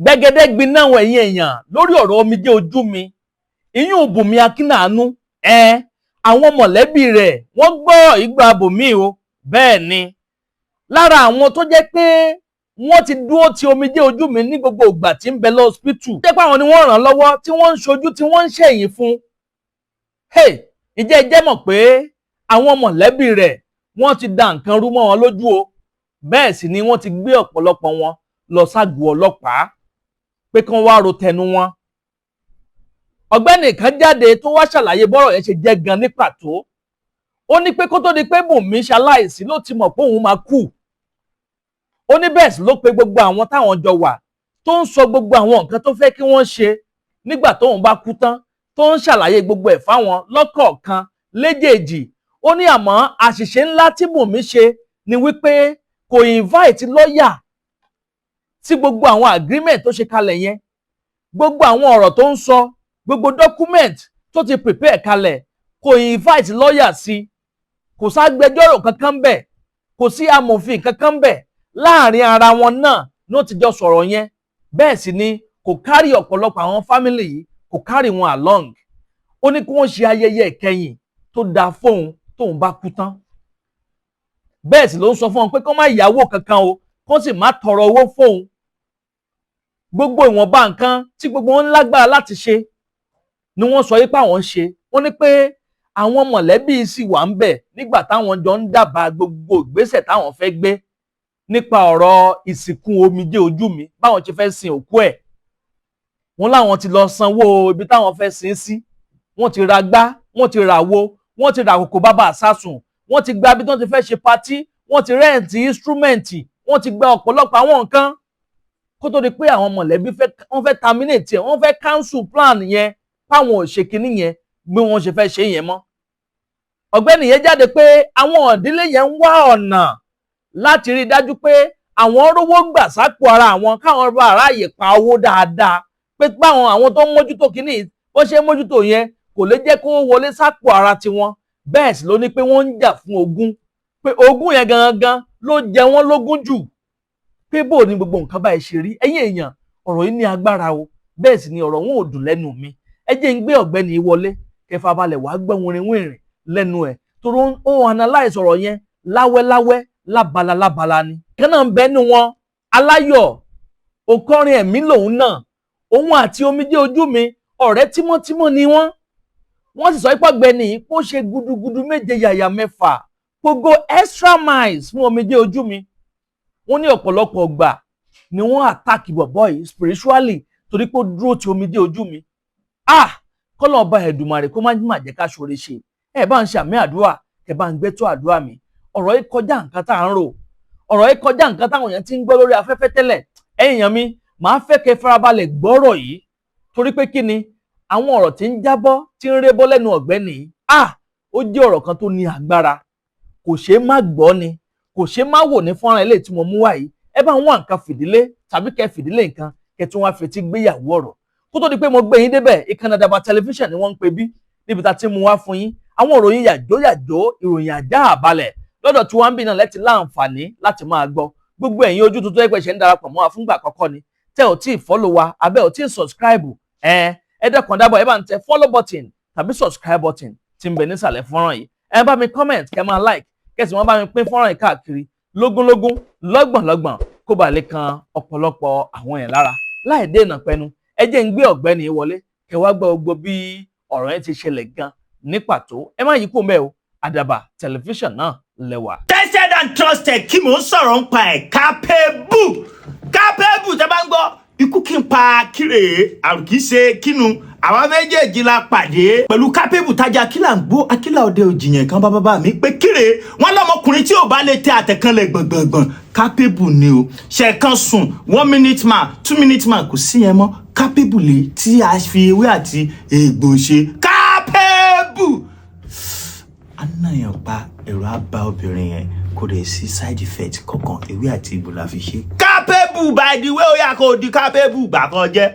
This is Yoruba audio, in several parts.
Gbẹ̀gẹ́dẹ́ gbiná àwọn ẹ̀yìn èèyàn lórí ọ̀rọ̀ omijé ojú mi, ìyún Bùnmi Akínàánú. Ẹ àwọn mọ̀lẹ́bí rẹ̀ wọ́n gbọ́ ìgbà bòmí o. Bẹ́ẹ̀ ni, lára àwọn tó jẹ́ pé wọ́n ti dúró ti omijé ojú mi ní gbogbo ìgbà tí ń bẹ lọ́sípítù, jẹ́ pé àwọn ni wọ́n ràn án lọ́wọ́, tí wọ́n ń ṣojú, tí wọ́n ń ṣẹ̀yìn fún. Hey, ìjẹ́ ẹ jẹ́ mọ̀ pé àwọn mọ̀lẹ́bí rẹ̀ wọ́n ti da nǹkan rú mọ́ wọn lójú o? Bẹ́ẹ̀ sì ni wọ́n ti gbé ọ̀pọ̀lọpọ̀ wọn lọ ságọ̀ọ́ ọlọ́pàá pé kí wọ́n wá ro tẹnu wọn. Ọ̀gbẹ́ni kan jáde tó wá ṣàlàyé bọ́rọ̀ yẹn ṣe jẹ́ gan ní pàtó. Ó ní pé kó tó di pé Bùnmi ṣaláìsí ló ti mọ̀ pé òun máa kú. Ó ní bẹ́ẹ̀ sì ló pe gbogbo àwọn táwọn jọ wà, tó ń sọ gbogbo àwọn nǹkan tó fẹ́ kí wọ́n ṣe nígbà tóun bá kú tán, tó ń ṣàlàyé gbogbo ẹ̀ fáwọn lọ́kọ̀ọ̀kan léjèèjì. Ó ní àmọ́ àṣìṣe ńlá tí Bùnmi ṣe ni wípé kò invite lọ́ọ̀yà tí gbogbo àwọn agreement tó ṣe kalẹ̀ yẹn, gbogbo àwọn ọ̀rọ̀ tó ń sọ, gbogbo document tó ti prepare kalẹ̀, kò invite lọ́ọ̀yà sí. Kò ságbẹjọ́rò kankan bẹ̀, kò sí amòfin kankan bẹ̀. Láàrin ara wọn náà ló ti jọ sọ̀rọ̀ yẹn. Bẹ́ẹ̀ sì ni kò carry ọ̀pọ̀lọpọ̀ àwọn family yìí, kò carry wọn along. Ó ní kí wọ́n ṣe ayẹyẹ ìkẹyìn tó dáa fóun tóun bá kú tán. Bẹ́ẹ̀ sì ló ń sọ fún wọn pé kó má yáwó kankan o, kó sì má tọrọ owó fóun. Gbogbo ìwọ̀nba nǹkan tí gbogbo wọn lágbára láti ṣe ni wọ́n sọ yí pé àwọn ń ṣe. Wọ́n ní pé àwọn mọ̀lẹ́bí sì wà ń bẹ̀ nígbà táwọn jọ ń dábàá gbogbo ìgbésẹ̀ táwọn fẹ́ gbé nípa ọ̀rọ̀ ìsìnkú omijé ojú mi, báwọn ṣe fẹ́ sin òkú ẹ̀. Wọ́n láwọn ti lọ sanwó ibi táwọn fẹ́ sin sí, wọ́n ti ra gbá, wọ́n ti ra wo, wọ́n ti ra àkókò bàbá àsásùn, wọ́n ti gba ibi tí wọ́n ti fẹ́ ṣe party, wọ́n ti rent instrument, wọ́n ti gba ọ̀pọ̀lọpọ̀ àwọn nǹkan, kó tó di pé àwọn mọ̀lẹ́bí fẹ́, wọ́n fẹ́ terminate ẹ̀, wọ́n fẹ́ cancel plan yẹn, páwọn ò ṣe kinní yẹn bí wọ́n ṣe fẹ́ ṣe yẹn mọ́. Ọ̀gbẹ́ni yẹn jáde pé àwọn ìdílé yẹn ń wá ọ̀nà láti rí i dájú pé àwọn rówó gbà sápò ara àwọn, káwọn bá aráàyè pa owó dáadáa, pé báwọn àwọn tó ń mójútó kinní bó ṣe ń mójútó yẹn kò lè jẹ́ kó wọlé sápò ara tiwọn. Bẹ́ẹ̀ sì ló ní pé wọ́n ń jà fún ogún, pé ogún yẹn gangan ló jẹ wọ́n lógún jù. Pé bó ni gbogbo nǹkan báyìí ṣe rí? Ẹ̀yin èèyàn, ọ̀rọ̀ yìí ní agbára o. Bẹ́ẹ̀ sì ni ọ̀rọ̀ wọn ò dùn lẹ́nu mi. Ẹ jẹ́ ń gbé ọ̀gbẹ́ni wọlé kẹfà balẹ̀ wàá gbọ́ wìnrìnwìnrìn lẹ́nu ẹ̀, torí ó analyse ọ̀rọ̀ yẹn láwẹ́láwẹ́, lábala lábala ni. Kan náà ń bẹ́nu wọn, aláyọ̀ òkọrin ẹ̀mí lòun náà. Òun àti omijé ojú mi, ọ̀rẹ́ tímọ́tímọ́ ni wọ́n. Wọ́n sì sọ pé ọ̀gbẹ́ni yìí kó ṣe gudugudu méje yàyà mẹ́fà, kó go extra miles fún omijé ojú mi. Wọ́n ní ọ̀pọ̀lọpọ̀ ọgbà ni wọ́n attack bọ̀bọ̀ yìí spiritually torí pé ó dúró ti omijé ojú mi. Ah, kọ́lọ̀ ọba Ẹ̀dùmarè kó má má jẹ́ ká ṣoore ṣe. Ẹ bá ń ṣàmì àdúrà, ẹ bá ń gbé tó àdúrà mi. Ọ̀rọ̀ yìí kọjá nǹkan tá à ń rò, ọ̀rọ̀ yìí kọjá nǹkan táwọn èèyàn ti ń gbọ́ lórí afẹ́fẹ́ tẹ́lẹ̀. Ẹ̀yin èèyàn mi, màá fẹ́ kẹ́ farabalẹ̀ gbọ́rọ̀ yìí, torí pé kí ni àwọn ọ̀rọ̀ tí ń jábọ́, tí ń rébọ́ lẹ́nu ọ̀gbẹ́ni yìí? Ah, ó jẹ́ ọ̀rọ̀ kan tó ní agbára, kò ṣeé má gbọ́ ni, kò ṣeé má wò ní fọ́nrán eléyìí tí mo mú wá yìí. Ẹ bá ń wá nǹkan fìdílé tàbí kẹ́ fìdílé nǹkan, kẹ́ tún wá fetí gbéyàwó ọ̀rọ̀. Kó tó di pé mo gbé yín débẹ̀, ìkànnì Àdàbà Tẹlifíṣàn ni wọ́n ń pè bí, níbi tá a ti mú wá fún yín àwọn ìròyìn yàjó yàjó, ìròyìn àjá àbalẹ̀ lọ́dọ̀ tí wọ́n ń bì náà lẹ́tì láǹfààní láti máa gbọ́. Gbogbo ẹ̀yin ojú tuntun ẹgbẹ́ ṣe ń darapọ̀ mọ́ wa fúngbà àkọ́kọ́ ni, tẹ́ ò tí ì follow wa, abẹ́ ò tí ì subscribe, ẹ ẹ dẹ́kun dábọ̀, ẹ bá ń tẹ follow button tàbí subscribe button tí ń bẹ nísàlẹ̀ fọ́nrán yìí. Ẹ bá mi comment, kẹ́ máa like, kẹ́ sì wọ́n bá mi pín fọ́nrán yìí káàkiri lógúnlógún, lọ́gbọ̀nlọ́gbọ̀n, kó bàa lè kan ọ̀pọ̀lọpọ̀ àwọn èèyàn lára. Láì dènà pẹnu, ẹ jẹ́ ń gbé ọ̀gbẹ́ni wọlé, kẹ́ wá gbọ́ gbogbo bí ọ̀rọ̀ yẹn ti ṣẹlẹ̀ gan ní pàtó. Ẹ má yí kó mẹ́ o, Àdàbà Tẹlifíṣàn náà lẹ́wà. Tested and trusted, kí mò ń sọ̀rọ̀ ń pa ẹ̀? Capable, capable. Tẹ́ bá ń gbọ́ ikú kí n pa kíre, àrùn kì í ṣe kínu. Àwa méjèèjì la pàdé pẹ̀lú capable tajà akílà ń gbó akílà òde òjìyàn kan bá bàbá mi pé kíre wọn lọmọkùnrin tí ò bá lè tẹ àtẹ̀kànlẹ̀ gbọ̀ngbọ̀ngbọ̀n, capable ni o. Ṣẹ̀kan sùn, 1 minute man, 2 minute man, kò sí yẹn mọ́. Capable lè tí a fi ewé àti egbò ṣe. Capable anáyàn pa ẹ̀rọ á bá obìnrin yẹn, kò dẹ̀ sí side effect kankan. Ewé àti egbò la fi ṣe. Capable, by the way, ó yà kó di capable gbà kan jẹ́.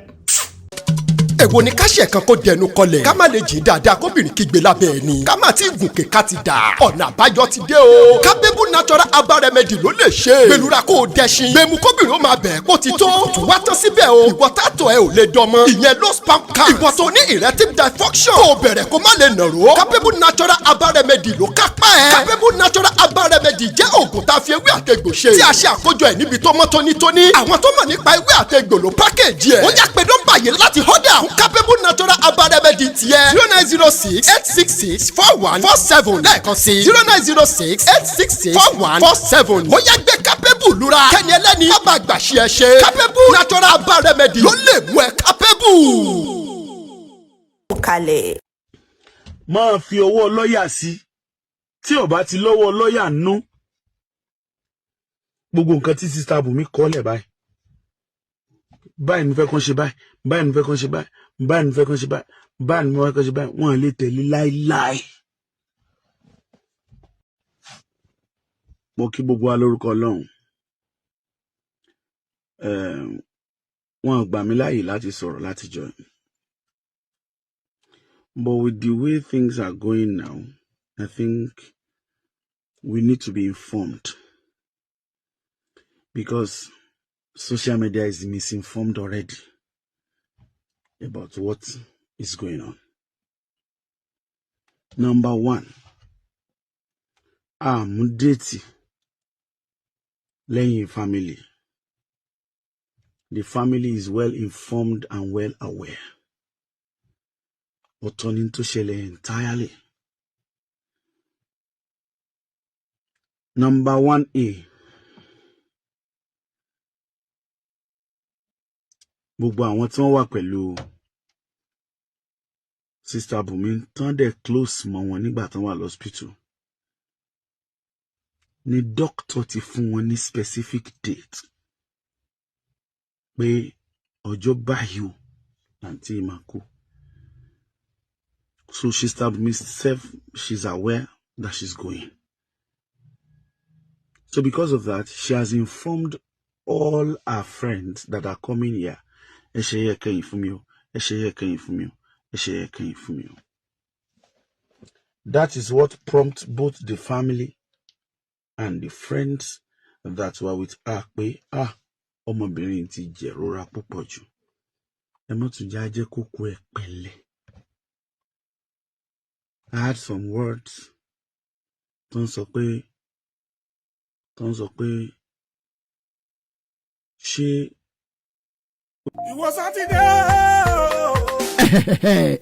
Èwo ni ká ṣe kan kó dẹnu kọlẹ̀, ká má lè jìn dáadáa, kóbìnrin kígbe lábẹ́ ẹ̀ ni, ká má ti gùnkè ká ti dà? Ọ̀nà àbáyọ ti dé o. Kábébù Natural Herbal Remedy ló lè ṣe. Gbẹlura kó o dẹṣin gbẹmú, kóbìnrin ó máa bẹ̀ kó ti tó. Tún wá tán síbẹ̀ o, ìwọ tátọ̀ ẹ ò lè dánmọ́, ìyẹn low sperm count, ìwọ tó ní erectile dysfunction, kó o bẹ̀rẹ̀ kó má lè nàró, Kábébù Natural Herbal Remedy ló kápá ẹ̀. Kábébù Natural Herbal Remedy jẹ́ oògùn tá a fi ewé àtegbò ṣe, tí a ṣe àkójọ ẹ̀ níbi tó mọ́ tónítóní. Àwọn tó mọ̀ nípa ewé àtegbò ló package ẹ̀. Ó yá, pé nọ́mbà yìí láti order fún Kábébù Natural Herbal Remedy tiẹ̀: 09068664147. Lẹ́ẹ̀kan sí: 09068664147. Ó yá, gbé Kábébù lura, kẹ́ni ẹlẹ́ni má bàa gbà ṣe ẹ ṣe. Kábébù Natural Herbal Remedy ló lè mú ẹ kábébù. Kalẹ̀. Máa fi ọwọ́ lọ́ọ̀yà sí. Tí ó bá ti lọ́wọ́ lọ́ọ̀yà nú, gbogbo nǹkan tí Sister Bùnmi kọ́lẹ̀ báyìí báyìí ní fẹ́ kàn ṣe báyìí báyìí, ní fẹ́ kàn ṣe báyìí báyìí, ní fẹ́ kàn ṣe báyìí báyìí, ní fẹ́ kàn ṣe báyìí, wọ́n lè tẹ̀lé láíláí. Mo kí gbogbo wa lórúkọ Ọlọ́run. Wọn gbà mí láàyè láti sọ̀rọ̀ látijọ́, but with the way things are going now, I think we need to be informed, because social media is misinformed already about what is going on. Number one, àmú date lẹ́yìn family. The family is well informed and well aware. Ọ̀tọ̀ ni tó ṣẹlẹ̀ entirely. Number one A. Gbogbo àwọn tí wọ́n wà pẹ̀lú Sister Bùnmi tán dẹ̀ close mọ́ wọn nígbà tán wà lọ́spítù ni doctor ti fún wọn ní specific date pé ọjọ́ báyìí o, àǹtí máa kú. So Sister Bùnmi self, she's aware that she's going. So because of that, she has informed all her friends that are coming here. Ẹ ṣe yẹ kẹ́yìn fún mi o, ẹ ṣe yẹ kẹ́yìn fún mi o, ẹ ṣe yẹ kẹ́yìn fún mi o. That is what prompt both the family and the friends that were with her pé, ah, ọmọbìnrin ti jẹ̀rora púpọ̀ jù, ẹ má tún já jẹ́ kókó ẹ pẹ̀lẹ́. I had some words tó ń sọ pé ṣé Ìwọ Sátidé o.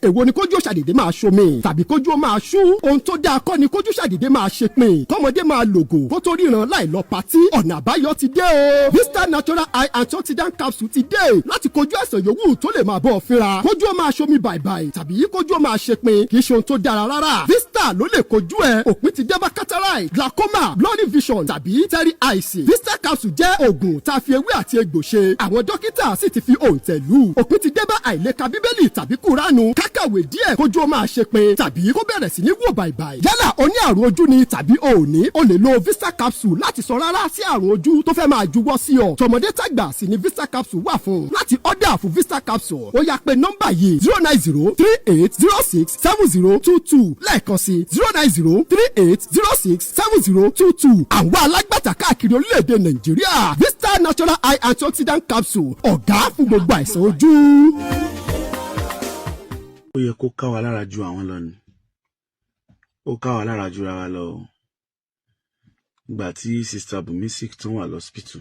Èwo ni kójú ṣàdédé máa ṣomi tàbí kójú ó máa ṣú? Ohun tó dáa kọ́ ni kójú ṣàdédé máa ṣe pin, kọ́mọdé máa lògò kó tó ríran láì lọ patí. Ọ̀nà àbáyọ ti dé o. Vista Natural Eye Antioxidant Capsule ti dé láti kojú àìsàn yòówù tó lè máa bọ́ ọ fínra. Kójú ó máa ṣomi bàìbàì tàbí kójú ó máa ṣe pin kì í ṣe ohun tó dára rárá. Vista ló lè kojú ẹ. Òpin ti dé bá cataract, glaucoma, blurry vision tàbí teary eyes. Vista capsule jẹ́ oògùn tá a fi ewé àti egbò ṣe. Àwọn dókítà sì ti fi òǹtẹ̀ lù. Òpin ti dé bá àìlèka Bíbélì tàbí Kúránù, kákàwé díẹ̀ kójú ó máa ṣe pin tàbí kó bẹ̀rẹ̀ sí ní wò bàìbàì. Yálà o ní àrùn ojú ni tàbí o ò ní, o lè lo Vista capsule láti sọ rárá sí àrùn ojú tó fẹ́ máa juwọ́ sí ọ. Tọmọdé tàgbà sì ni Vista capsule wà fún. Láti order fún Vista capsule, ó yá, pé nọ́mbà yìí: 09038067022. Lẹ́ẹ̀kan sí: 09038067022. Àwọn alágbàtà káàkiri orílẹ̀-èdè Nàìjíríà. Vista Natural Eye Antioxidant Capsule, ọ̀gá fún gbogbo àìsàn ojú. Ó yẹ kó ká wa lára ju àwọn lọ ni. Ó ká wa lára ju ara lọ o. Ìgbà tí Sister Bùnmi sick tán wà lọ́sípítù,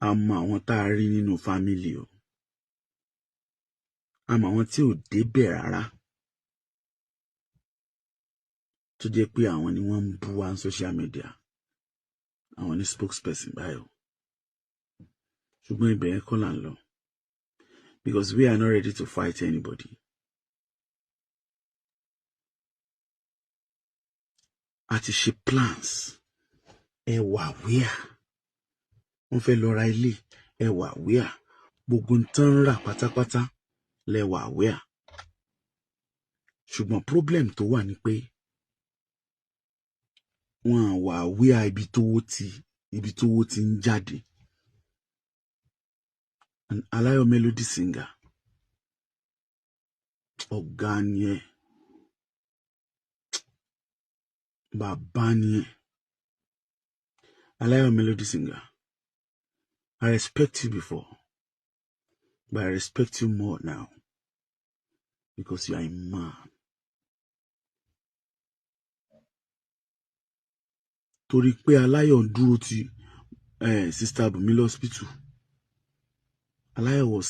a mọ àwọn tá a rí nínú family o, a mọ àwọn tí ò débẹ̀ rárá, tó jẹ́ pé àwọn ni wọ́n ń bú wa ní social media, àwọn ní spokesperson báyìí o. Ṣùgbọ́n ibẹ̀ yẹn kọ́ là ń lọ, because we are not ready to fight anybody. A ti ṣe plans, ẹ wà wíà, wọ́n fẹ́ lọ ra ilé, ẹ wà wíà, gbogbo ń tán rà pátápátá lẹ wà wíà. Ṣùgbọ́n problem tó wà ni pé wọ́n wà wíà ibi tówó ti ń jáde. An Aláyọ̀ Melody singer Ọ̀gá ni ẹ, bàbá ni ẹ. Aláyọ̀ Melody Singer, I respect you before, but I respect you more now because you are a man. Torí pé Aláyọ̀ dúró ti Sister Bùnmi lọ́sípítù. Aláyọ̀ was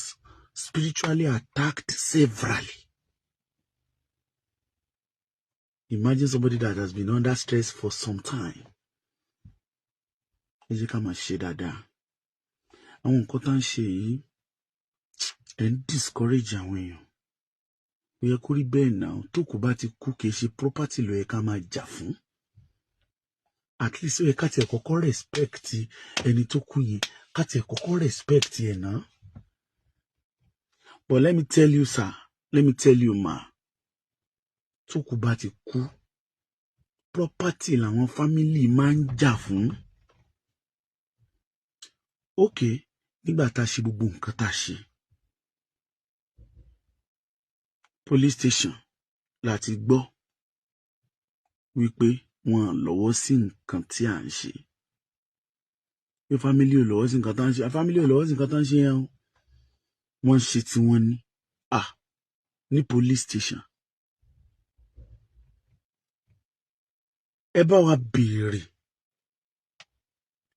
spiritually attacked severally. Imagine somebody that has been under stress for some time. Ẹ jẹ́ ká máa ṣe dáadáa. Àwọn nǹkan tá ń ṣe yìí, ẹ̀ ń discourage àwọn èèyàn. Ó yẹ kó rí bẹ́ẹ̀ náà. Tó kù bá ti kú, kì í ṣe property ló yẹ ká máa jà fún. At least ó yẹ ká tiẹ̀ kọ́kọ́ respect ẹni tó kú yẹn, ká tiẹ̀ kọ́kọ́ respect ẹ̀ náà. But let me tell you, sir, let me tell you, ma, tó kù bá ti kú, property làwọn family máa ń jà fún. Okay, nígbà tá a ṣe gbogbo nǹkan tá a ṣe, police station láti gbọ́ wípé wọn lọ́wọ́ sí nǹkan tí à ń ṣe. Pé family ò lọ́wọ́ sí nǹkan tá à ń ṣe, family ò lọ́wọ́ sí nǹkan tá à ń ṣe yẹn o. Wọ́n ń ṣe tiwọn ní ní police station. Ẹ bá wa béèrè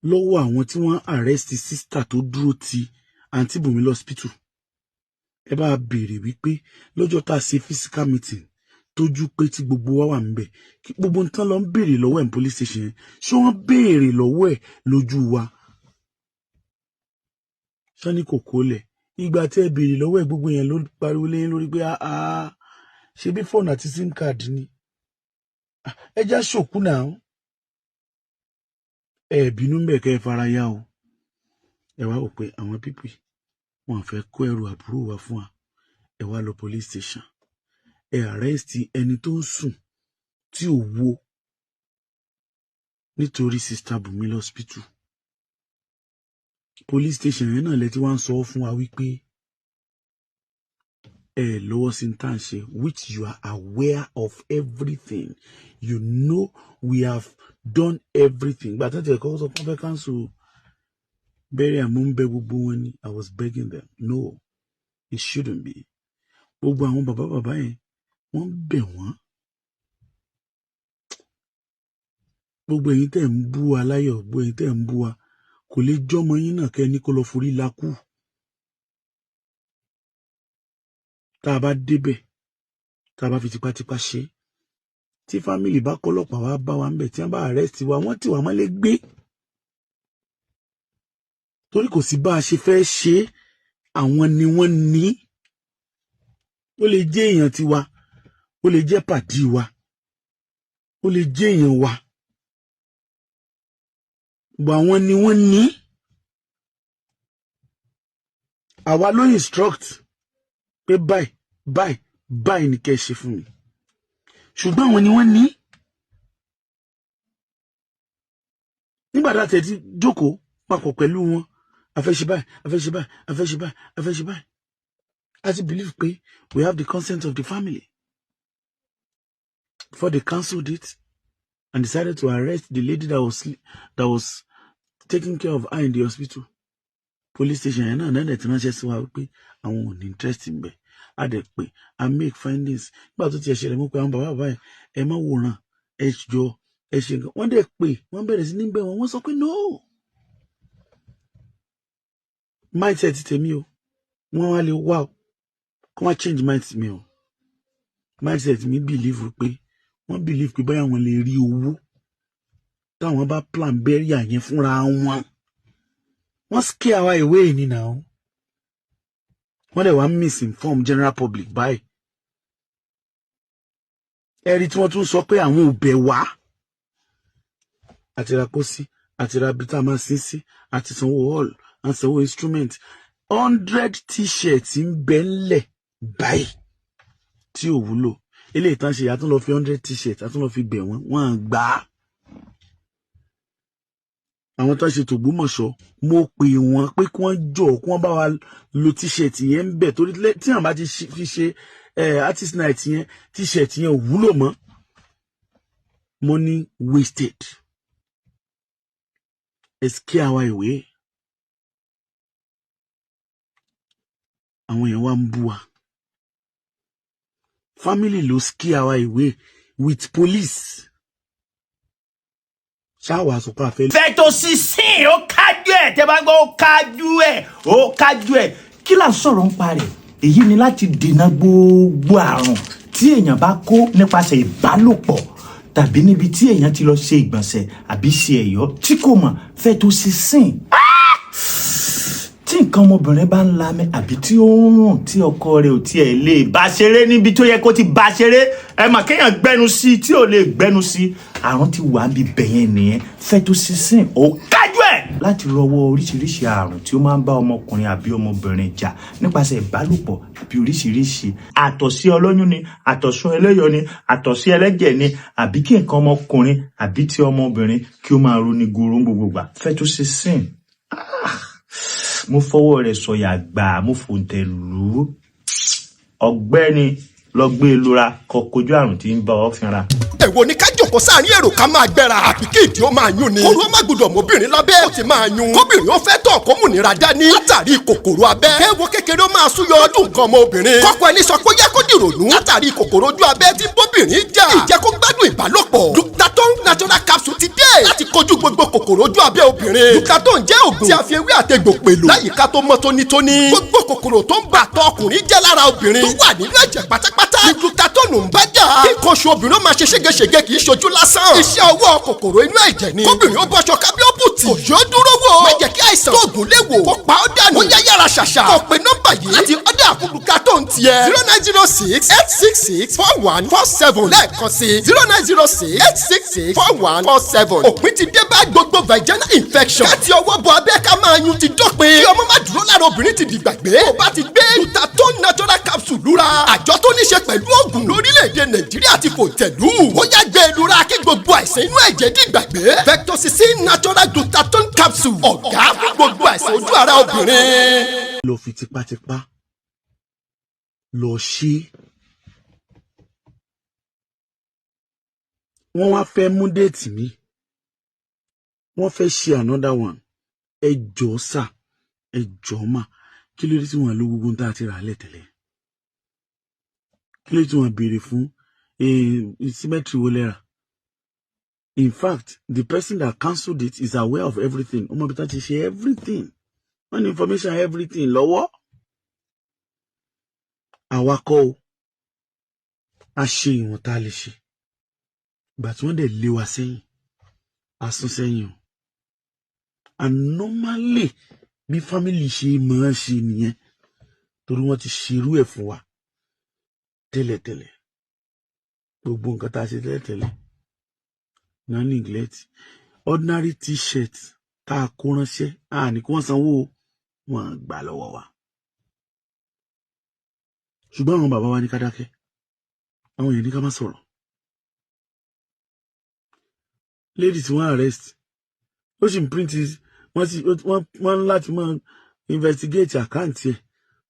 lọ́wọ́ àwọn tí wọ́n arrest sister tó dúró ti àǹtí Bùnmi lọ́sípítù. Ẹ bá wa béèrè wípé lọ́jọ́ tá a ṣe physical meeting tójú pé tí gbogbo wa wà níbẹ̀, kí gbogbo nǹkan lọ ń béèrè lọ́wọ́ ẹ̀ ní police station yẹn, ṣé wọ́n béèrè lọ́wọ́ ẹ̀ lójú wa? Ṣé ní kò kólẹ̀? Ìgbà tí ẹ béèrè lọ́wọ́ ẹ̀, gbogbo yẹn ló pariwo léyìn lórí pé ṣe bí fóònù àti sim card ni. Ẹ já ṣòkú náà. Ẹ bínú mbẹ kẹ́ ẹ fara ya o. Ẹ wá wò pé àwọn pípì wọn fẹ́ kó ẹrù àbúrò wa fún wa. Ẹ wá lọ police station. Ẹ arrest ẹni tó ń sùn tí ò wo nítorí Sister Bùnmi lọ́sípítù. Police station yẹn náà lẹ tí wọ́n ń sọ fún wa wípé ẹ lọ́wọ́ sí tá à ń ṣe, which you are aware of everything. You know we have done everything. Ìgbà tó ti ẹ̀kọ́ sọ pé wọ́n fẹ́ cancel burial, mò ń bẹ gbogbo wọn ni. I was begging them, no, it shouldn't be. Gbogbo àwọn bàbá bàbá yẹn, wọ́n bẹ̀ wọ́n. Gbogbo ẹ̀yin tẹ́ ń bú wa láyọ̀, gbogbo ẹ̀yin tẹ́ ń bú wa, kò lè jọ́mọ yín náà kẹ́ ní kó lọ forí lakú. Tá a bá débẹ̀, tá a bá fi tipátipá ṣe, tí fámìlì bá kọ́lọ́pàá wá bá wa ń bẹ̀, tí wọ́n bá arrest wa, wọ́n tì wá mọ́lé gbé. Torí kò sí bá a ṣe fẹ́ ṣe, àwọn ni wọ́n ní. Ó lè jẹ́ èèyàn tiwa, ó lè jẹ́ pàdí wa, ó lè jẹ́ èèyàn wa. Gbogbo àwọn ni wọ́n ní. Àwa ló instruct pé báyìí báyìí báyìí ni kẹ́ ẹ ṣe fún mi. Ṣùgbọ́n àwọn ni wọ́n ní. Nígbà tá a tẹ̀ ti jókòó papọ̀ pẹ̀lú wọn, a fẹ́ ṣe báyìí, a fẹ́ ṣe báyìí, a fẹ́ ṣe báyìí, a fẹ́ ṣe báyìí. A ti believe pé we have the consent of the family. Before they cancelled it and decided to arrest the lady that was taking care of her in the hospital. Police station yẹn náà náà dẹ̀ ti ránṣẹ́ sí wa wípé àwọn ò ní interest ń bẹ̀. A dẹ̀ pé a make findings. Nígbà tó ti ẹ̀ ṣẹlẹ̀ mú pé àwọn bàbá bàbá yẹn, ẹ má wòran, ẹ jọ, ẹ ṣe nǹkan. Wọ́n dẹ̀ pé wọ́n bẹ̀rẹ̀ sí ní bẹ̀ wọ́n, wọ́n sọ pé no. Mindset tèmi o, wọ́n wá lè wá o, kó wá change mindset mi o. Mindset mi believe pé wọ́n believe pé báyà wọ́n lè rí owó táwọn bá plan burial yẹn fúnra wọn. Wọ́n scare our away ni now. Wọ́n dẹ̀ wá misinform general public báyìí. Ẹ̀rí tí wọ́n tún sọ pé àwọn ò bẹ̀ wá. Àti ra pósí, àti ra ibi tá a máa sin sí, àti sanwó hall, àti sanwó instrument. 100 t-shirt ń bẹ ńlẹ̀ báyìí tí ò wúlò. Eléyìí tán ṣe, a tún lọ fi 100 t-shirt, a tún lọ fi bẹ̀ wọ́n, wọ́n á gbà á. Àwọn tó ń ṣe tògbómọ̀ṣọ́, mo pè wọ́n pé kí wọ́n jọ, kí wọ́n bá wa lo t-shirt yẹn ń bẹ̀, torí tí àwọn bá ti fi ṣe Artist night yẹn, T-shirt yẹn ò wúlò mọ́. Money wasted. Ẹ scare wa ìwé. Àwọn èèyàn wa ń bú wa. Family ló scare wa ìwé with police. Ṣáwa sọ pé a fẹ́. Fetoxicin, ó kájú ẹ̀. Tẹ́ bá gbọ́, ó kájú ẹ̀, ó kájú ẹ̀. Kí là ń sọ̀rọ̀ ń pa rẹ̀? Èyí ni láti dènà gbogbo àrùn tí èèyàn bá kó nípasẹ̀ ìbálòpọ̀ tàbí níbi tí èèyàn ti lọ ṣe ìgbọ̀nsẹ̀ àbí ṣe ẹ̀yọ́ tí kò mọ̀. Fetoxicin, tí nǹkan ọmọbìnrin bá ń lami àbí tí ó ń rùn, tí ọkọ rẹ̀ ò tiẹ̀ lè bá ṣeré níbi tó yẹ kó ti bá ṣeré, ẹ mà kéèyàn gbẹnu sí i tí ò lè gbẹnu sí i, àrùn ti wà níbi bẹ̀yẹn nìyẹn. Fetoxicin, ó kájú ẹ̀ láti rọwọ́ oríṣiríṣi àrùn tí ó máa ń bá ọmọkùnrin àbí ọmọbìnrin jà nípasẹ̀ ìbálòpọ̀ àbí oríṣiríṣi àtọ̀sí ọlọ́yún ni, àtọ̀sún ẹlẹ́yọ̀ ni, àtọ̀sí ẹlẹ́jẹ̀ ni, àbí kí nǹkan ọmọkùnrin àbí ti ọmọbìnrin kí ó máa roni goro gbogbo gbà. Fetoxicin, mo fọwọ́ rẹ̀ sọ̀yà gbà, mo fòǹtẹ̀ lù ú. Ọ̀gbẹ́ni, lọ gbé e lura kó kojú àrùn tí ń bá ọ fínra. Èwo ni ká jòkó sáàrin èrò ká máa gbẹ́ra, àbí kí ìdí ó máa yún ni? Kóru ó má gbọdọ̀ mọ́bìnrin lábẹ́ ó ti máa yún, kóbìnrin ó fẹ́ tọ̀ kó múnira dání látàrí kòkòrò abẹ́, kéwo kékeré ó máa súyọ ọdún nǹkan ọmọ obìnrin, kọ́kọ́ ẹni sọ pé ó yẹ kó dìrònú látàrí kòkòrò ojú abẹ́ tí bóbìnrin jà, ìjẹ́ kó gbádùn ìbálòpọ̀. Dutaton natural capsule ti dé láti kojú gbogbo kòkòrò ojú abẹ́ obìnrin. Dutaton jẹ́ ògùn tí a fi ewé àtegbò pèlò láyìíká tó mọ́ tónítóní. Gbogbo kòkòrò tó ń bà tọ ọkùnrin jẹ́ lára obìnrin tó wà nínú ẹ̀jẹ̀ pátápátá ní Dutaton ń bá jà. Kí nǹkan oṣù obìnrin ó máa ṣe ségesège kì í ṣojú lásán, iṣẹ́ ọwọ́ kòkòrò inú ẹ̀jẹ̀ ni. Kóbìnrin ó bọ́ṣọ kábíọ́bùtì kò yóò dúró wò. Má jẹ́ kí àìsàn tóògùn lè wò kó pa ọ́ dànù. Ó yá, yára ṣàṣà kó pe nọ́mbà yìí láti order fún Dutaton tiẹ̀: 09068664147. Lẹ́ẹ̀kan sí, 09068664147. Òpin ti dé bá gbogbo vaginal infection. Káti ọwọ́ bọ abẹ́ ká máa yun ti dópin. Kí ọmọ má dúró lára obìnrin ti dìgbàgbé. Tó bá ti gbé Dutaton natural capsule lura, àjọ tó ní ṣe pẹ̀lú oògùn lórílẹ̀‐èdè Nàìjíríà ti fò tẹ̀lú. Ó yá, gbé e lura kí gbogbo àìsàn inú ẹ̀jẹ̀ dìgbàgbé. Fetoxicin natural Dutaton capsule, ọ̀gá fún gbogbo àìsàn ojú ara obìnrin. Lọ fi tipátipá lọ ṣe é. Wọ́n wá fẹ́ mú date mi, wọ́n fẹ́ ṣe another one. Ẹ jọ̀ọ́ sà, ẹ jọ̀ọ́ mà, kí ló dé tí wọ́n lo gbogbo ohun tá a ti rà á lẹ̀ tẹ́lẹ̀? Kí ló dé tí wọ́n béèrè fún cemetery wo lẹ́ra? In fact, the person that cancelled it is aware of everything. Ọmọ ibi tá ti ṣe everything, wọ́n ní information everything lọ́wọ́. Àwa kọ́ o, a ṣe ìwọ̀n tá a lè ṣe. Ìgbà tí wọ́n dẹ̀ lé wa sẹ́yìn, a sún sẹ́yìn o. And normally, bí family ṣe máa ń ṣe nìyẹn, torí wọ́n ti ṣerú ẹ̀ fún wa tẹ́lẹ̀tẹ́lẹ̀. Gbogbo nǹkan tá a ṣe tẹ́lẹ̀tẹ́lẹ̀ náà neglect. Ordinary T-shirt tá a kó ránṣẹ́, a ní kí wọ́n sanwó, wọn gbà lọ́wọ́ wa. Ṣùgbọ́n àwọn bàbá wa ní ká dákẹ́, àwọn èèyàn ní ká má sọ̀rọ̀. Lady tí wọ́n arrest, ó sì ń print. Wọ́n sì wọ́n láti máa investigate account ẹ̀.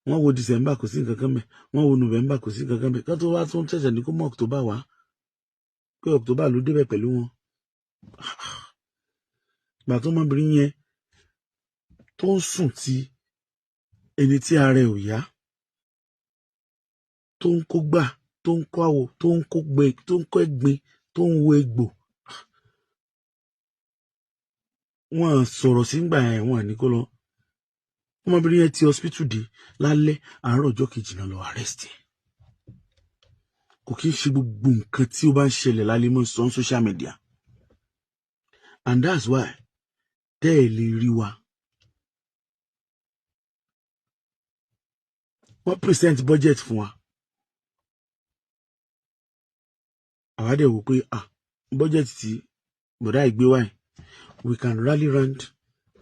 Wọ́n wo December, kò sí nǹkan kan mẹ́. Wọ́n wo November, kò sí nǹkan kan mẹ́. Kí wọ́n tó wá tún ṣẹ̀ṣẹ̀ ní kó mọ́ October wá, pé October ló débẹ̀ pẹ̀lú wọn. Gbà tó ọmọbìnrin yẹn tó ń sùn ti ẹni tí ara ẹ̀ ò yá, tó ń kó gbà, tó ń kó àwò, tó ń kó gbẹ, tó ń kó ẹ̀gbin, tó ń wo egbò, wọn sọ̀rọ̀ sígbà yẹn, wọn ní kó lọ. Ọmọbìnrin yẹn ti hospital dé lálẹ́ àárọ̀ ọjọ́ kejì náà lọ arrest ẹ̀. Kò kí ń ṣe gbogbo nǹkan tí ó bá ń ṣẹlẹ̀ lálẹ́ mọ́ sọ on social media, and that's why tẹ́ ẹ̀ lè rí wa. Wọ́n present budget fún wa, àwa dẹ̀ wò pé, ah, budget tí bọ̀dá ìgbé wáyé, we can rally round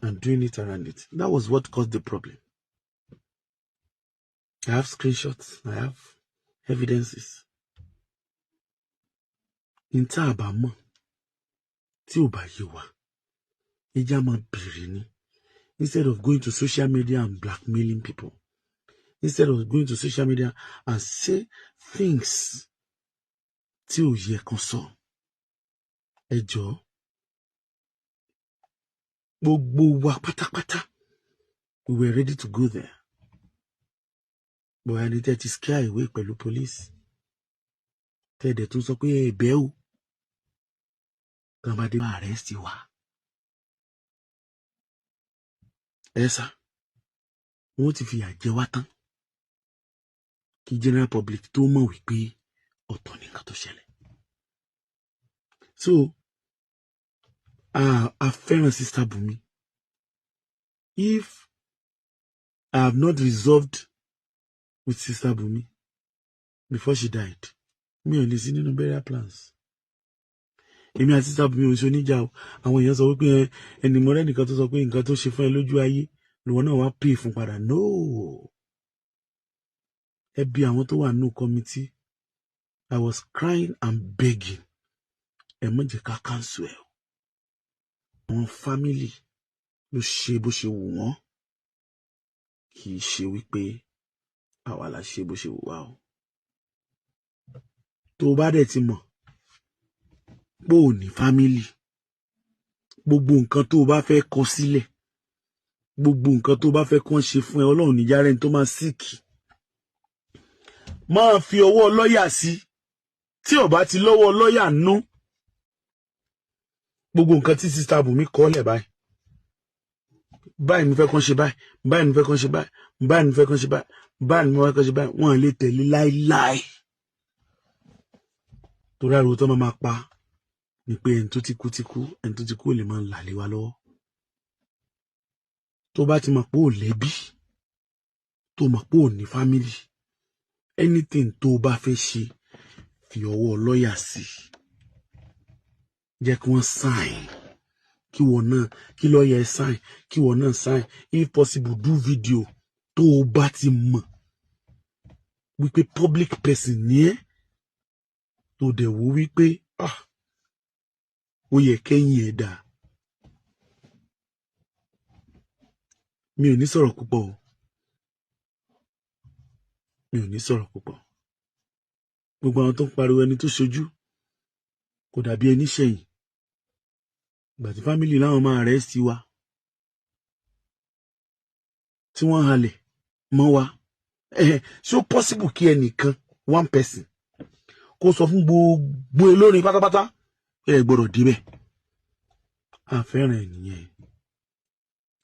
and doing it around it. That was what caused the problem. I have screenshots, I have evidences. N tá a bá mọ̀ tí ò bá yé wa, ẹ já máa bèrè ni, instead of going to social media and blackmailing people, Instead of going to social media and say things tí ò yẹ kan sọ. Ẹ jọ̀ọ́, gbogbo wa pátápátá, we were ready to go there, but ẹni tẹ́ ti scare away pẹ̀lú police, tẹ́ dẹ̀ tún sọ pé ẹ̀bẹ̀ o, tán bá dé bá arrest wa, ẹ sá wọn ti fìyà jẹ wá tán kí general public tó mọ̀ wípé ọ̀tọ̀ ní nǹkan tó ṣẹlẹ̀. So a fẹ́ràn Sister Bùnmi. If I have not resolved with Sister Bùnmi before she died, mi ò lè sí nínú burial plans. Èmi àti Sister Bùnmi ò ṣe oníjà o. Àwọn èèyàn sọ wípé ẹni mo rẹ́nìkan tó sọ pé nǹkan tó ṣe fún ẹ lójú ayé lòun náà wá pè fún padà. No, ẹ bi àwọn tó wà nínú committee. I was crying and begging, ẹ má jẹ́ ká cancel ẹ o. Àwọn family ló ṣe bó ṣe wù wọ́n, kì í ṣe wípé àwa la ṣe bó ṣe wù wá o. Tó o bá dẹ̀ ti mọ̀ pé ò ní family, gbogbo nǹkan tó o bá fẹ́ kọ sílẹ̀, gbogbo nǹkan tó o bá fẹ́ kàn ṣe fún ẹ, Ọlọ́run níjà rẹ̀ tó máa sick, máa fi ọwọ́ lọ́ọ̀yà sí. Tí ó bá ti lọ́wọ́ lọ́ọ̀yà nú, gbogbo nǹkan tí Sister Bùnmi kọ́ lẹ̀, báyìí báyìí mo fẹ́ kàn ṣe báyìí, báyìí mo fẹ́ kàn ṣe báyìí, báyìí mo fẹ́ kàn ṣe báyìí, báyìí mo fẹ́ kàn ṣe báyìí, wọ́n lè tẹ̀lé láíláí, torí ariwo tó máa pa ni pé ẹni tó ti kú ti kú, ẹni tó ti kú ò lè máa là lé wa lọ́wọ́. Tó bá ti mọ̀ pé ò lẹ́bí, tó mọ̀ pé ò ní family, anything tó o bá fẹ́ ṣe, fi ọwọ́ lọ́ọ̀yà sí, jẹ́ kí wọ́n sign, kí wọ́n náà, kí lọ́ọ̀yà ẹ sign, kí wọ́n náà sign. If possible, do video. Tó o bá ti mọ̀ wípé public person ní ẹ́, tó dẹ̀ wò wípé, ah, ó yẹ kẹ́yìn ẹ̀ dáa. Mi ò ní sọ̀rọ̀ púpọ̀ o, mi ò ní sọ̀rọ̀ púpọ̀. Gbogbo àwọn tó ń pariwo ẹni tó ṣojú kò dàbí ẹni ṣẹ̀yìn. Ìgbà tí family láwọn máa arrest wa, tí wọ́n halẹ̀ mọ́ wa, ṣé ó possible kí ẹnìkan, one person, kó sọ fún gbogbo olórin pátápátá ẹ gbọ́dọ̀ débẹ̀? Àfẹ́ràn ẹ̀ nìyẹn.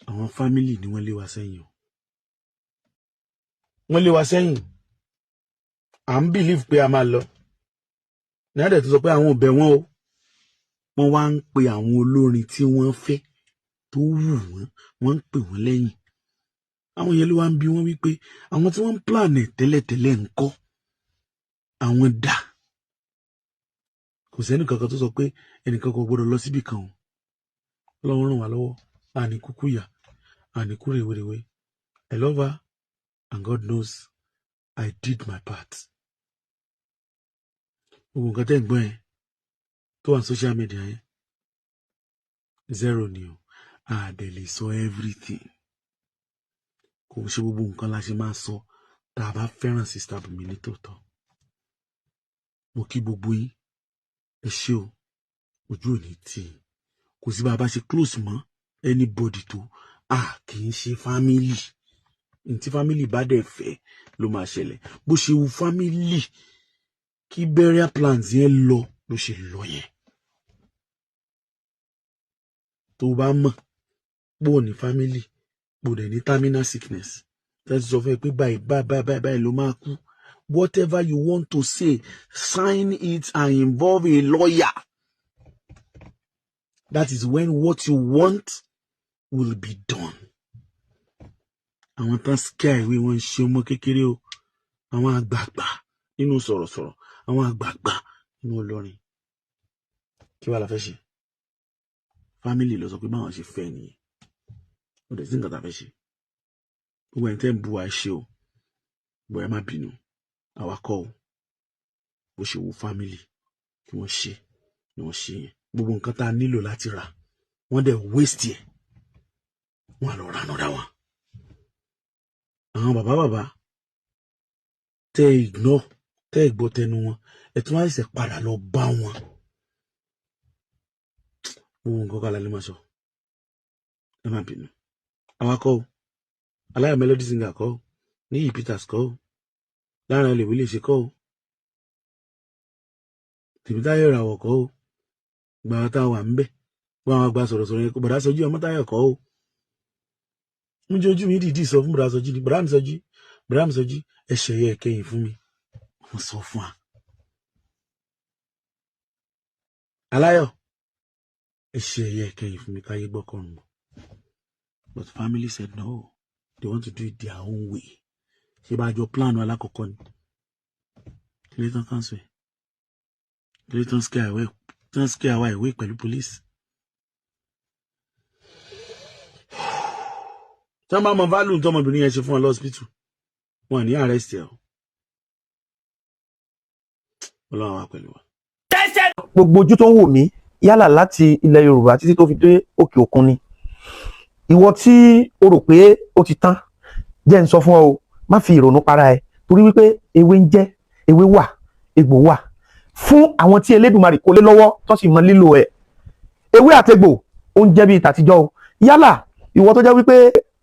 Àwọn family ni wọ́n lé wa sẹ́yìn o, wọ́n lé wa sẹ́yìn. À ń believe pé a máa lọ ní àdẹ̀ tó sọ pé àwọn ò bẹ̀ wọ́n o. Wọ́n wá ń pe àwọn olórin tí wọ́n fẹ́, tó wù wọ́n, wọ́n ń pè wọ́n lẹ́yìn. Àwọn yẹn ló wá ń bi wọ́n wípé àwọn tí wọ́n ń plan ẹ̀ tẹ́lẹ̀tẹ́lẹ̀ ń kọ́, àwọn dà? Kò sẹ́ni kankan tó sọ pé ẹnìkan kò gbọdọ̀ lọ síbì kan o. Ọlọ́run ràn wá lọ́wọ́, àní kúkú yà, àní kú rèwerèwe. I love her and God knows I did my part. Gbogbo nǹkan tẹ́ ń gbọ́ yẹn tó wà ní social media yẹn, zero ni o. A dẹ̀ lè sọ everything. Kò ṣe gbogbo nǹkan la ṣe máa sọ tá a bá fẹ́ràn Sister Bùnmi ní tòótọ́. Mo kí gbogbo yín, ẹ ṣé o, ojú ò ní tì í. Kò sí bá a bá ṣe close mọ́ anybody tó, a kì í ṣe family. Ntí family bá dẹ̀ fẹ́ ló máa ṣẹlẹ̀. Bó ṣe wù family kí burial plans yẹn lọ ló ṣe lọ yẹn. Tó o bá mọ̀ pé ò ní family, pò dẹ̀ ní terminal sickness, tẹ́sí sọ fún ẹ pé báyìí báyìí báyìí báyìí ló máa kú, whatever you want to say, sign it and involve a lawyer. That is when what you want will be done. Àwọn tán scare ìwé wọn ń ṣe ọmọ kékeré o, àwọn àgbààgbà nínú sọ̀rọ̀sọ̀rọ̀, àwọn àgbààgbà nínú olórin. Kí wàá la fẹ́ ṣe? Family ló sọ pé báwọn ṣe fẹ́ nìyẹn. Ó dẹ̀ sí nǹkan tá a fẹ́ ṣe. Gbogbo ẹni tẹ́ ń bu wa, ṣe o, bọ́ ẹ má bínú, àwa kọ́ o. Bó ṣe wù family kí wọ́n ṣe ni wọ́n ṣe yẹn. Gbogbo nǹkan tá a nílò láti rà, wọ́n dẹ̀ waste ẹ̀, wọ́n á lọ ra another one. Àwọn bàbá bàbá Tẹ́ ẹ ignore, tẹ́ ẹ gbọ́ tẹnu wọn, ẹ tún wá ṣẹ̀ṣẹ̀ padà lọ bá wọn. Gbogbo nǹkan kan la lè máa sọ. Ẹ má bínú, àwa kọ́ o, Aláyọ̀ Melody Singer kọ́ o, Níyì Peters kọ́ o, Láàrin olè wí lè ṣe kọ́ o, Tèmítáyọ̀ Ìràwọ̀ kọ́ o. Gbàgbà tá a wà ń bẹ̀, wọ́n àwọn àgbà sọ̀rọ̀sọ̀rọ̀ yẹn kó bàdá Sọjí Ọmọ́táyọ̀ kọ́ o. Mo jẹ́ ojú mi dìídì sọ fún bàdá Sọjí ni, bàdá mi Sọjí, bàdá mi Sọjí, ẹ ṣẹ̀yẹ ìkẹyìn fún mi. Wọ́n sọ fún wa. Aláyọ̀, ẹ ṣẹ̀yẹ ìkẹyìn fún mi káyé gbọ́kànrún mọ́. But family said no, they want to do it their own way. Ṣé bá a jọ plan alákọ̀ọ́kọ́ ni? Kí ló tán cancel ẹ̀? Kí ló tán scare away, tán scare away away pẹ̀lú police? Tí wọ́n bá mọ value tọmọbìnrin yẹn ṣe fún ọ lọ́sibítù, wọn ní arrest ẹ o. Ọlọ́run wà pẹ̀lú wa. Gbogbo ojú tó ń wò mí, yálà láti ilẹ̀ Yorùbá títí tó fi dé òkè òkun ni, ìwọ tí o rò pé ó ti tán, jẹ́ ń sọ fún ọ o, má fi ìrònú para ẹ, torí wípé ewé ń jẹ́ ewé wà, egbò wà fún àwọn tí Elédùmarè kó lé lọ́wọ́ tó sì mọ lílò ẹ̀. Ewé àtegbò ó ń jẹ́ bíi tàtijọ́ o. Yálà ìwọ tó jẹ́ wípé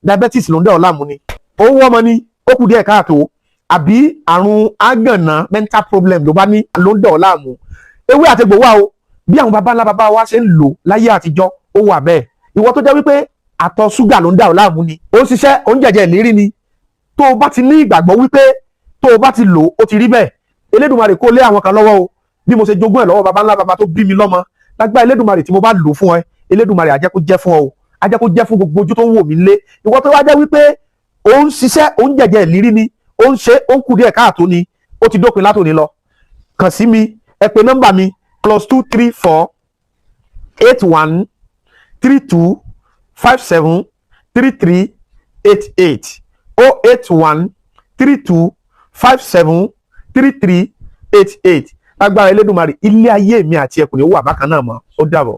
diabetes ló ń dẹ̀ ọ́ láàmú ni, ó ń wọ́mọ ni, ó kù díẹ̀ káàtó, àbí àrùn ágànná, mental problem ló bá ní ló ń dẹ̀ ọ́ láàmú, ewé àtegbò wà o. Bí àwọn baba ńlá baba wa ṣe ń lò láyé àtijọ́, ó wà bẹ́ẹ̀. Ìwọ tó jẹ́ wípé àtọ̀ ṣúgà ló ń dà ọ́ láàmú ni, ó ń ṣiṣẹ́, ó ń jẹ̀jẹ̀ ìlérí ni, tó o bá ti ní ìgbàgbọ́ wípé tó o bá ti lò ó ti rí bẹ́ẹ̀, Elédùmarè kó lé àwọn kan lọ́wọ́ o. Bí mo ṣe jogún ẹ̀ lọ́wọ́ baba ńlá baba tó bí mi lọ́mọ, lágbá Elédùmarè, tí mo bá lò fún ẹ, Elédùmarè á jẹ́ kó jẹ́ fún ọ o, á jẹ́ kó jẹ́ fún gbogbo ojú tó ń wò mí lé. Ìwọ tó wá jẹ́ wípé ó ń ṣiṣẹ́, ó ń jẹ̀jẹ̀ ìlérí ni, ó ń ṣe, ó ń kù díẹ̀ káàtó ni, ó ti dópin látòní lọ, kàn sí mi. Ẹ pè nọ́mbà mi: +234 81 32 57 33 88, 081 32 57 33 88. Lágbára Elédùmarè, ilé ayé mi àti ẹkùn ní ó wà bákan náà mọ́. Ó dàbọ̀.